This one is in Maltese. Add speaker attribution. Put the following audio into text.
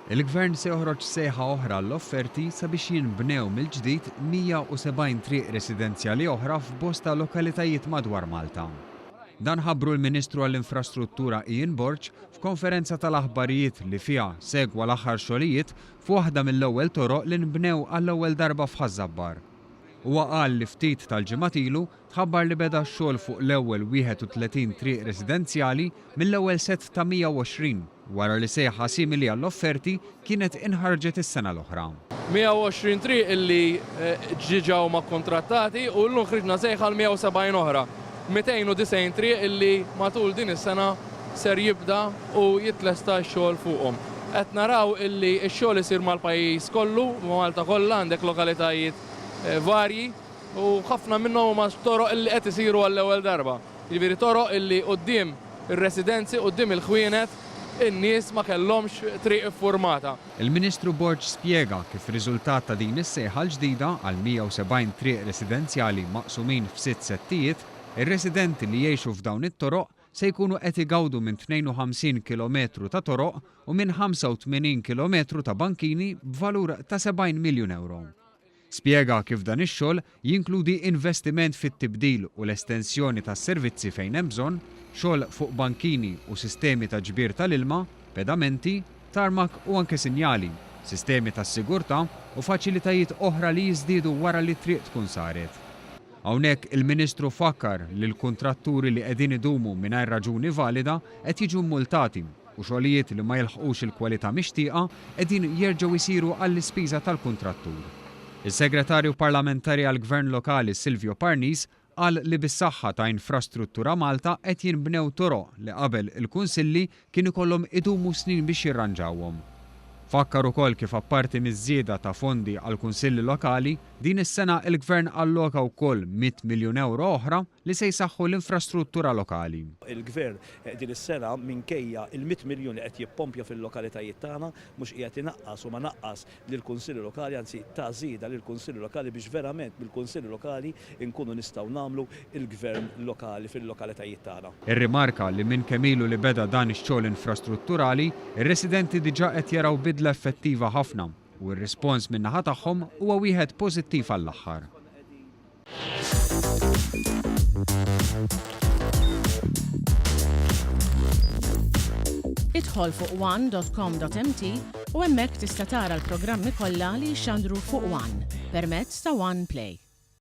Speaker 1: Il-Gvern se joħroġ sejħa oħra għall-offerti sabiex jinbnew mill-ġdid 170 triq residenzjali oħra f'bosta lokalitajiet madwar Malta. Dan ħabbru l-Ministru għall-Infrastruttura Ian Borg f'konferenza tal-aħbarijiet li fiha segwa l-aħħar xogħlijiet f'waħda mill-ewwel toroq li nbnew għall-ewwel darba f'Ħaż-Żabbar. Huwa qal li ftit tal-ġimgħat ilu tħabbar li beda x-xogħol fuq l-ewwel 31 triq residenzjali mill-ewwel sett ta' 120 wara li sejħa simili għall-offerti kienet inħarġet is-sena l-oħra.
Speaker 2: 120 triq illi ġiġa huma kkuntrattati u llum ħriġna sejħa għal 170 oħra. 290 triq illi matul din is-sena ser jibda u jitlesta x-xogħol fuqhom. Qed naraw illi x-xogħol isir mal-pajjiż kollu, ma' Malta kollha, għandek lokalitajiet varji u ħafna minnhom huma toroq illi qed isiru għall-ewwel darba. Jiġifieri toroq illi quddiem ir-residenzi, quddiem il-ħwienet, in-nies ma kellhomx triq iffurmata.
Speaker 1: Il-Ministru Borg spjega kif riżultat ta' din is-sejħa l-ġdida għal 170 triq residenzjali maqsumin f'sitt settijiet, ir-residenti li jgħixu f'dawn it-toroq se jkunu qed igawdu minn 52 kilometru ta' toroq u minn 85 kilometru ta' bankini b'valur ta' 70 miljun ewro. Spjega kif dan ix-xogħol jinkludi investiment fit-tibdil u l-estensjoni tas-servizzi fejn hemm bżonn, xogħol fuq bankini u sistemi ta' ġbir tal-ilma, pedamenti, tarmac u anke sinjali, sistemi tas-sigurtà u faċilitajiet oħra li jiżdiedu wara li t-triq tkun saret. Hawnhekk il-Ministru fakkar li l-kuntratturi li qegħdin idumu mingħajr raġuni valida qed jiġu mmultati u xogħlijiet li ma jilħqux il-kwalità mixtieqa qegħdin jerġgħu jsiru għall-ispiża tal-kuntrattur. Is-Segretarju Parlamentari għall-Gvern Lokali Silvio Parnis qal li bis-saħħa ta' Infrastruttura Malta qed jinbnew toroq li qabel il-kunsilli kien ikollhom idumu snin biex jirranġawhom. Fakkar ukoll kif apparti miż-żieda ta' fondi għall-kunsilli lokali, din is-sena il-Gvern alloka wkoll 100 miljun ewro oħra li se jsaħħu l-infrastruttura lokali.
Speaker 3: Il-Gvern din is-sena minkejja il-mitt miljun li qed jippompja fil-lokalitajiet tagħna mhux qiegħed inaqqas u ma naqqas lill-Kunsilli Lokali anzi ta żieda lill-Kunsilli Lokali biex verament mill-Kunsilli Lokali nkunu nistgħu nagħmlu l-Gvern Lokali fil-lokalitajiet tagħna.
Speaker 1: Irrimarka li minn kemm ilu li beda dan ix-xogħol infrastrutturali, ir-residenti diġà qed jaraw bidla effettiva ħafna u r-rispons min-naħa tagħhom huwa wieħed pożittiv għall-aħħar.
Speaker 4: Idħol fuq one.com.mt u hemmhekk tista' tara l-programmi kollha li jixxandru fuq One permezz ta' One Play.